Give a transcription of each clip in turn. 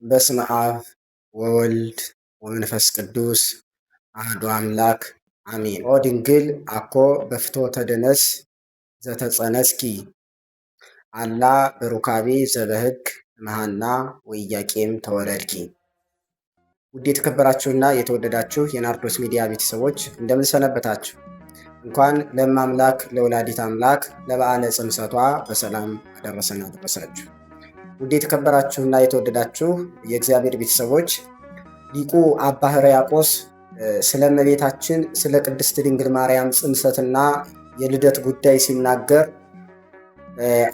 በስመ አብ ወወልድ ወመንፈስ ቅዱስ አሐዱ አምላክ አሜን። ኦ ድንግል አኮ በፍትወተ ደነስ ዘተጸነስኪ አላ በሩካቤ ዘበሕግ እምሐና ወኢያቄም ተወለድኪ። ውድ የተከበራችሁና የተወደዳችሁ የናርዶስ ሚዲያ ቤተሰቦች እንደምን ሰነበታችሁ? እንኳን ለእመ አምላክ ለወላዲት አምላክ ለበዓለ ጽንሰቷ በሰላም አደረሰን አደረሳችሁ። ውድ የተከበራችሁና የተወደዳችሁ የእግዚአብሔር ቤተሰቦች ሊቁ አባ ሕርያቆስ ስለ እመቤታችን ስለ ቅድስት ድንግል ማርያም ጽንሰትና የልደት ጉዳይ ሲናገር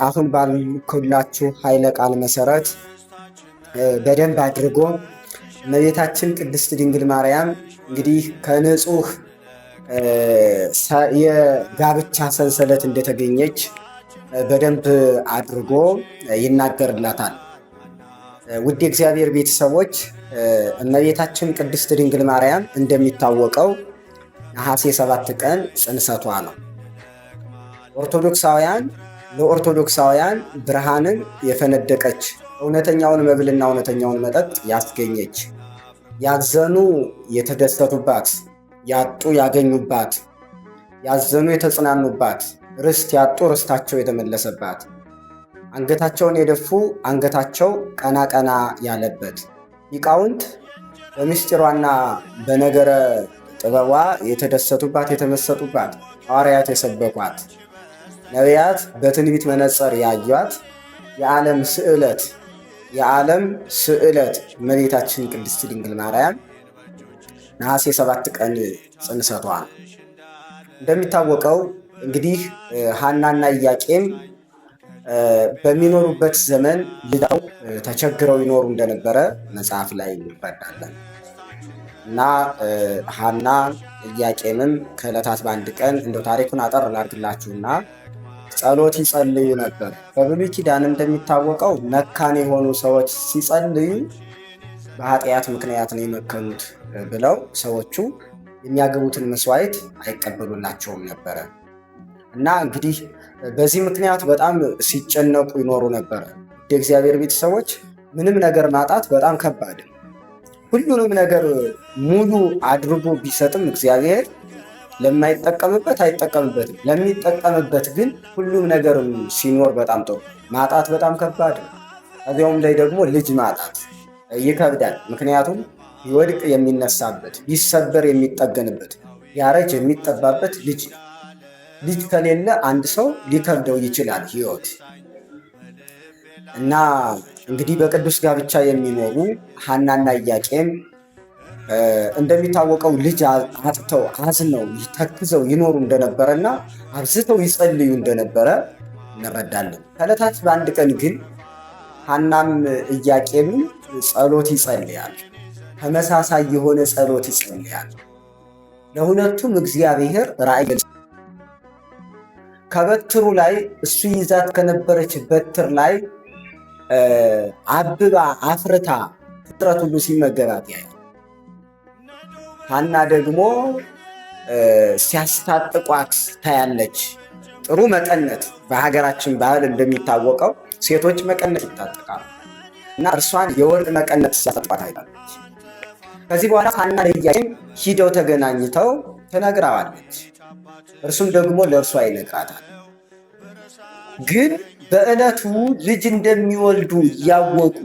አሁን ባልኩላችሁ ኃይለ ቃል መሰረት በደንብ አድርጎ እመቤታችን ቅድስት ድንግል ማርያም እንግዲህ ከንጹህ የጋብቻ ሰንሰለት እንደተገኘች በደንብ አድርጎ ይናገርላታል። ውድ የእግዚአብሔር ቤተሰቦች እመቤታችን ቅድስት ድንግል ማርያም እንደሚታወቀው ነሐሴ 7 ቀን ጽንሰቷ ነው። ኦርቶዶክሳውያን ለኦርቶዶክሳውያን ብርሃንን የፈነደቀች፣ እውነተኛውን መብልና እውነተኛውን መጠጥ ያስገኘች፣ ያዘኑ የተደሰቱባት፣ ያጡ ያገኙባት፣ ያዘኑ የተጽናኑባት፣ ርስት ያጡ ርስታቸው የተመለሰባት፣ አንገታቸውን የደፉ አንገታቸው ቀና ቀና ያለበት፣ ሊቃውንት በምስጢሯና በነገረ ጥበቧ የተደሰቱባት የተመሰጡባት፣ ሐዋርያት የሰበኳት፣ ነቢያት በትንቢት መነጽር ያዩት የዓለም ስዕለት፣ የዓለም ስዕለት እመቤታችን ቅድስት ድንግል ማርያም ነሐሴ 7 ቀን ጽንሰቷ ነው። እንደሚታወቀው እንግዲህ ሐናና ኢያቄም በሚኖሩበት ዘመን ልጅ ተቸግረው ይኖሩ እንደነበረ መጽሐፍ ላይ እንረዳለን። እና ሐና ኢያቄምም ከዕለታት በአንድ ቀን እንደው ታሪኩን አጠር ላድርግላችሁና ጸሎት ይጸልዩ ነበር። በብሉይ ኪዳን እንደሚታወቀው መካን የሆኑ ሰዎች ሲጸልዩ በኃጢአት ምክንያት ነው የመከኑት ብለው ሰዎቹ የሚያገቡትን መስዋዕት አይቀበሉላቸውም ነበረ። እና እንግዲህ በዚህ ምክንያት በጣም ሲጨነቁ ይኖሩ ነበረ። የእግዚአብሔር ቤተሰቦች ምንም ነገር ማጣት በጣም ከባድ ነው። ሁሉንም ነገር ሙሉ አድርጎ ቢሰጥም እግዚአብሔር ለማይጠቀምበት አይጠቀምበትም። ለሚጠቀምበት ግን ሁሉም ነገር ሲኖር በጣም ጥሩ። ማጣት በጣም ከባድ ነው። ከዚያውም ላይ ደግሞ ልጅ ማጣት ይከብዳል። ምክንያቱም ቢወድቅ የሚነሳበት፣ ቢሰበር የሚጠገንበት፣ ቢያረጅ የሚጠባበት ልጅ ነው። ልጅ ከሌለ አንድ ሰው ሊከብደው ይችላል ሕይወት። እና እንግዲህ በቅዱስ ጋብቻ የሚኖሩ ሐናና ኢያቄም እንደሚታወቀው ልጅ አጥተው አዝነው ተክዘው ይኖሩ እንደነበረና አብዝተው ይጸልዩ እንደነበረ እንረዳለን። ከዕለታት በአንድ ቀን ግን ሐናም ኢያቄምም ጸሎት ይጸልያል። ተመሳሳይ የሆነ ጸሎት ይጸልያል። ለሁለቱም እግዚአብሔር ራእይ ከበትሩ ላይ እሱ ይዛት ከነበረች በትር ላይ አብባ አፍርታ ፍጥረት ሁሉ ሲመገባት ያያል። ሐና ደግሞ ሲያስታጥቋት ታያለች። ጥሩ መቀነት፣ በሀገራችን ባህል እንደሚታወቀው ሴቶች መቀነት ይታጠቃሉ እና እርሷን የወርቅ መቀነት ሲያስታጥቋት አይታለች። ከዚህ በኋላ ሐና ለኢያቄም ሂደው ተገናኝተው ትነግረዋለች። እርሱም ደግሞ ለእርሷ ይነግራታል። ግን በዕለቱ ልጅ እንደሚወልዱ እያወቁ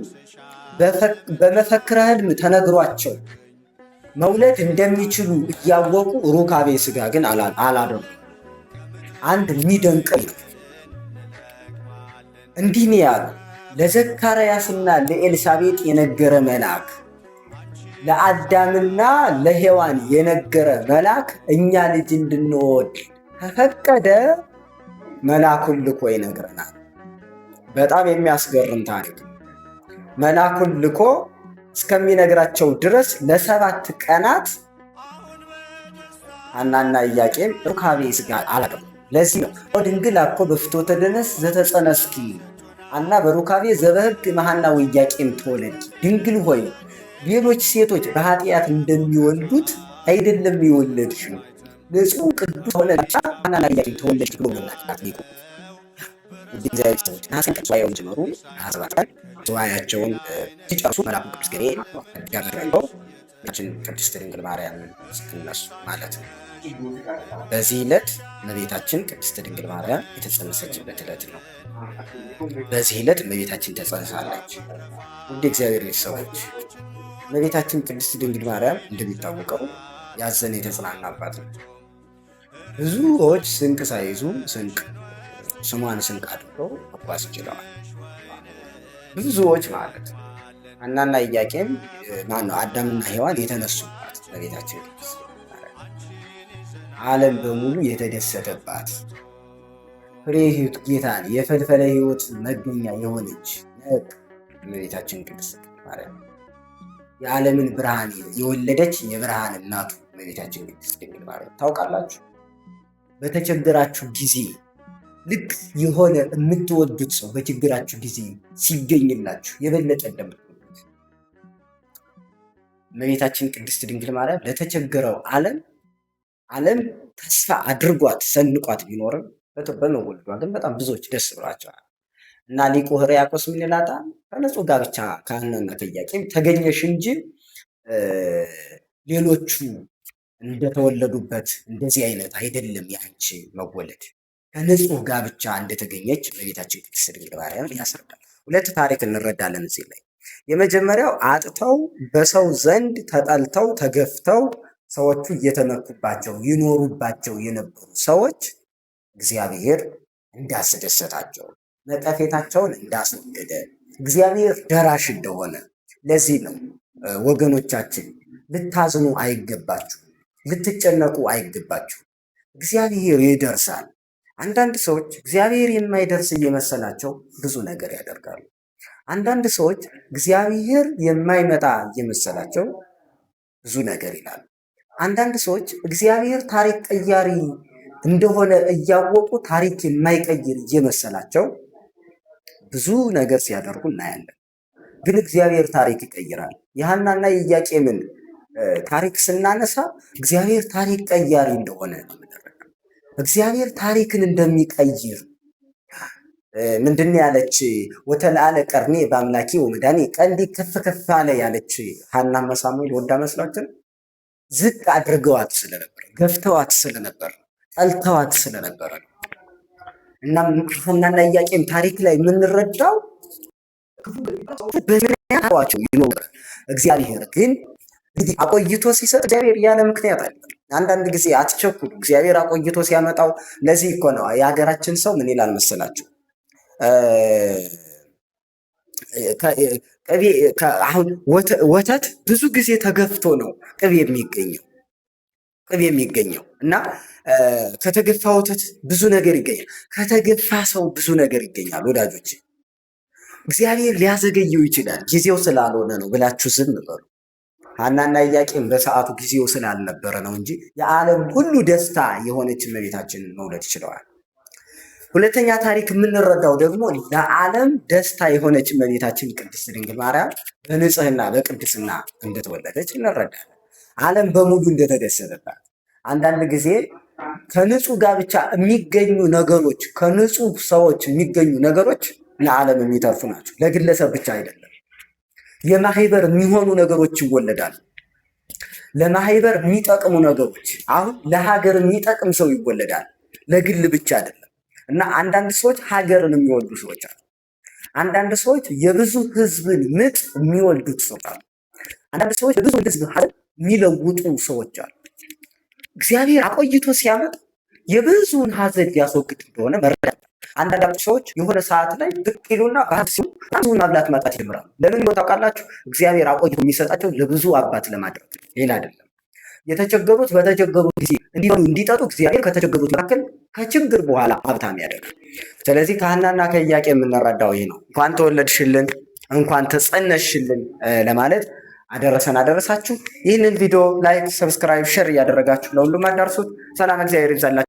በመፈክረ ሕልም ተነግሯቸው መውለድ እንደሚችሉ እያወቁ ሩካቤ ስጋ ግን አላደረጉም። አንድ የሚደንቅ እንዲህ ነው ያሉ፣ ለዘካርያስና ለኤልሳቤጥ የነገረ መልአክ፣ ለአዳምና ለሔዋን የነገረ መልአክ እኛ ልጅ እንድንወልድ ከፈቀደ መልአኩን ልኮ ይነግረናል። በጣም የሚያስገርም ታሪክ። መልአኩን ልኮ እስከሚነግራቸው ድረስ ለ7 ቀናት ሐናና ኢያቄም ሩካቤ ሥጋ አላደረጉም። ለዚህ ነው ድንግል አኮ በፍትወተ ደነስ ዘተጸነስኪ አላ በሩካቤ ዘበሕግ እምሐና ወኢያቄም ተወለድኪ። ድንግል ሆይ ሌሎች ሴቶች በኃጢአት እንደሚወልዱት አይደለም የወለድሽው፣ ንጹሕ ቅዱስ ሆነ ብቻ ሐናና ኢያቄም ተወለድሽ ብሎ መናገራት ሊቁ። እግዚአብሔር ሰዎች ነሐሴ ቀን ሱባኤውን ጀመሩ። ነሐሴ 7 ቀን ሱባኤያቸውን ሲጨርሱ መልአኩ ቅዱስ ገብርኤል ያደረገው ቅድስት ድንግል ማርያምን ስትነሱ ማለት ነው። በዚህ ዕለት እመቤታችን ቅድስት ድንግል ማርያም የተጸነሰችበት ዕለት ነው። በዚህ ዕለት እመቤታችን ተጸንሳለች። ውድ እግዚአብሔር ቤተሰቦች እመቤታችን ቅድስት ድንግል ማርያም እንደሚታወቀው ያዘነ የተጽናናባት ነው። ብዙዎች ስንቅ ሳይዙ ስንቅ ስሟን ስንቅ አድርገው መጓዝ ችለዋል። ብዙዎች ማለት ሐናና ኢያቄም ማነው አዳምና ሔዋን የተነሱባት እመቤታችን ቅድስት ድንግል ማርያም ዓለም በሙሉ የተደሰተባት ፍሬ ሕይወት ጌታን የፈልፈለ ሕይወት መገኛ የሆነች ነቅ እመቤታችን ቅድስት ድንግል ማርያም የዓለምን ብርሃን የወለደች የብርሃን እናቱ እመቤታችን ቅድስት ድንግል ማርያም ታውቃላችሁ። በተቸገራችሁ ጊዜ ልክ የሆነ የምትወዱት ሰው በችግራችሁ ጊዜ ሲገኝላችሁ የበለጠ እንደምትወዱት እመቤታችን ቅድስት ድንግል ማርያም ለተቸገረው ዓለም ዓለም ተስፋ አድርጓት ሰንቋት ቢኖርም በመወለዷ ግን በጣም ብዙዎች ደስ ብሏቸዋል። እና ሊቁ ሕርያቆስ ምን ይላታል? ከንጹሕ ጋብቻ ከሐናና ከኢያቄም ተገኘሽ እንጂ ሌሎቹ እንደተወለዱበት እንደዚህ አይነት አይደለም ያንቺ መወለድ። ከንጹሕ ጋብቻ እንደተገኘች እመቤታችን ቅድስት ድንግል ማርያም ያስረዳል። ሁለት ታሪክ እንረዳለን እዚህ ላይ። የመጀመሪያው አጥተው በሰው ዘንድ ተጠልተው ተገፍተው ሰዎቹ እየተመኩባቸው ይኖሩባቸው የነበሩ ሰዎች እግዚአብሔር እንዳስደሰታቸው ነቀፌታቸውን እንዳስወገደ እግዚአብሔር ደራሽ እንደሆነ። ለዚህ ነው ወገኖቻችን ልታዝኑ አይገባችሁ፣ ልትጨነቁ አይገባችሁ። እግዚአብሔር ይደርሳል። አንዳንድ ሰዎች እግዚአብሔር የማይደርስ እየመሰላቸው ብዙ ነገር ያደርጋሉ። አንዳንድ ሰዎች እግዚአብሔር የማይመጣ እየመሰላቸው ብዙ ነገር ይላሉ። አንዳንድ ሰዎች እግዚአብሔር ታሪክ ቀያሪ እንደሆነ እያወቁ ታሪክ የማይቀይር እየመሰላቸው ብዙ ነገር ሲያደርጉ እናያለን። ግን እግዚአብሔር ታሪክ ይቀይራል። የሐናና የኢያቄምን ታሪክ ስናነሳ እግዚአብሔር ታሪክ ቀያሪ እንደሆነ ነው የምንረዳው። እግዚአብሔር ታሪክን እንደሚቀይር ምንድን ያለች ወተለአለ ቀርኔ በአምላኬ ወመድኃኔ ቀንዴ ከፍ ከፍ አለ ያለች ሐና ሳሙኤል ወዳ መስሏችን ዝቅ አድርገዋት ስለነበር ገፍተዋት ስለነበር ጠልተዋት ስለነበረ ነው። እና ሐናና ኢያቄም ታሪክ ላይ የምንረዳው በምክንያታቸው ይኖራል። እግዚአብሔር ግን እንግዲህ አቆይቶ ሲሰጥ እግዚአብሔር ያለ ምክንያት አለ። አንዳንድ ጊዜ አትቸኩሉ። እግዚአብሔር አቆይቶ ሲያመጣው ለዚህ እኮ ነው የሀገራችን ሰው ምን ይላል መሰላችሁ? ቅቤ አሁን ወተት ብዙ ጊዜ ተገፍቶ ነው ቅቤ የሚገኘው ቅቤ የሚገኘው እና ከተገፋ ወተት ብዙ ነገር ይገኛል። ከተገፋ ሰው ብዙ ነገር ይገኛል። ወዳጆች እግዚአብሔር ሊያዘገየው ይችላል። ጊዜው ስላልሆነ ነው ብላችሁ ዝም በሉ። ሐናና ኢያቄም በሰዓቱ ጊዜው ስላልነበረ ነው እንጂ የዓለም ሁሉ ደስታ የሆነች እመቤታችንን መውለድ ችለዋል። ሁለተኛ ታሪክ የምንረዳው ደግሞ ለዓለም ደስታ የሆነች እመቤታችን ቅድስት ድንግል ማርያም በንጽህና በቅድስና እንደተወለደች እንረዳለን። ዓለም በሙሉ እንደተደሰተባት። አንዳንድ ጊዜ ከንጹህ ጋብቻ የሚገኙ ነገሮች፣ ከንጹህ ሰዎች የሚገኙ ነገሮች ለዓለም የሚተርፉ ናቸው። ለግለሰብ ብቻ አይደለም። የማህበር የሚሆኑ ነገሮች ይወለዳሉ። ለማህበር የሚጠቅሙ ነገሮች አሁን ለሀገር የሚጠቅም ሰው ይወለዳል፣ ለግል ብቻ አይደለም። እና አንዳንድ ሰዎች ሀገርን የሚወልዱ ሰዎች አሉ። አንዳንድ ሰዎች የብዙ ህዝብን ምጥ የሚወልዱት ሰዎች አሉ። አንዳንድ ሰዎች የብዙ ህዝብ ሀዘን የሚለውጡ ሰዎች አሉ። እግዚአብሔር አቆይቶ ሲያመጣ የብዙውን ሀዘን ሊያስወግድ እንደሆነ መረዳት። አንዳንድ ሰዎች የሆነ ሰዓት ላይ ብቅ ይሉና ብዙ ማብላት ማጣት ይጀምራሉ። ለምን እንደሆነ ታውቃላችሁ? እግዚአብሔር አቆይቶ የሚሰጣቸው ለብዙ አባት ለማድረግ ሌላ አይደለም። የተቸገሩት በተቸገሩ ጊዜ እንዲበሉ እንዲጠጡ እግዚአብሔር ከተቸገሩት መካከል ከችግር በኋላ ሀብታም ያደርጋል። ስለዚህ ከሐናና ከኢያቄም የምንረዳው ይህ ነው። እንኳን ተወለድሽልን፣ እንኳን ተጸነስሽልን ለማለት አደረሰን አደረሳችሁ። ይህንን ቪዲዮ like፣ subscribe፣ share እያደረጋችሁ ለሁሉም አዳርሱት። ሰላም እግዚአብሔር ይብዛላችሁ።